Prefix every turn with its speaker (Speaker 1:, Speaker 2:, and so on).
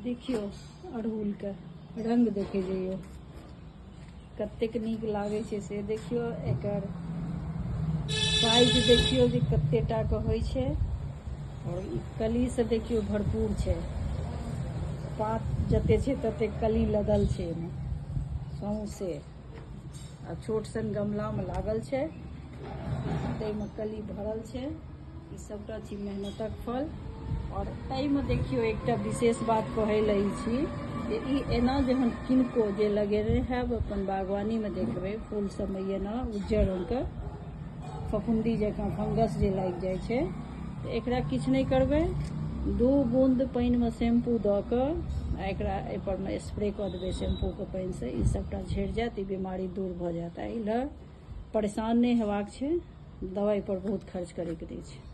Speaker 1: देखियौ अड़हुलके रंग देखे जइयौ कतेक नीक लागै छै से देखियौ। एकर साइज देखियौ जे कते टा के होइ छै। आओर ई कली से देखियौ भरपूर छै, पात जते छै तते कली लदल छै एहिमे सौंसे। आ छोट सन गमलामे लागल छै, ताहिमे कली भरल छै। ई सबटा छी मेहनतक फल। आओर एहिमे देखियौ एकटा विशेष बात कहै लए ई छी जे ई एना जहन किनको जे लगेने हैब अपन बागवानीमे देखबै फूल सबमे एना उज्जर रङ्गके फफूंदी जकाँ फंगस जे लागि जाइ छै, तऽ एकरा किछु नहि करबै, 2 बूंद पानिमे शैम्पू दऽ कऽ आ एकरा एहिपर मे स्प्रे कऽ देबै शैम्पूके पानिसँ, ई सबटा झड़ि जायत, ई बीमारी दूर भऽ जायत। एहि लए परेशान नहि हेबाक छै, दवाइ पर बहुत खर्च करैके नहि छै।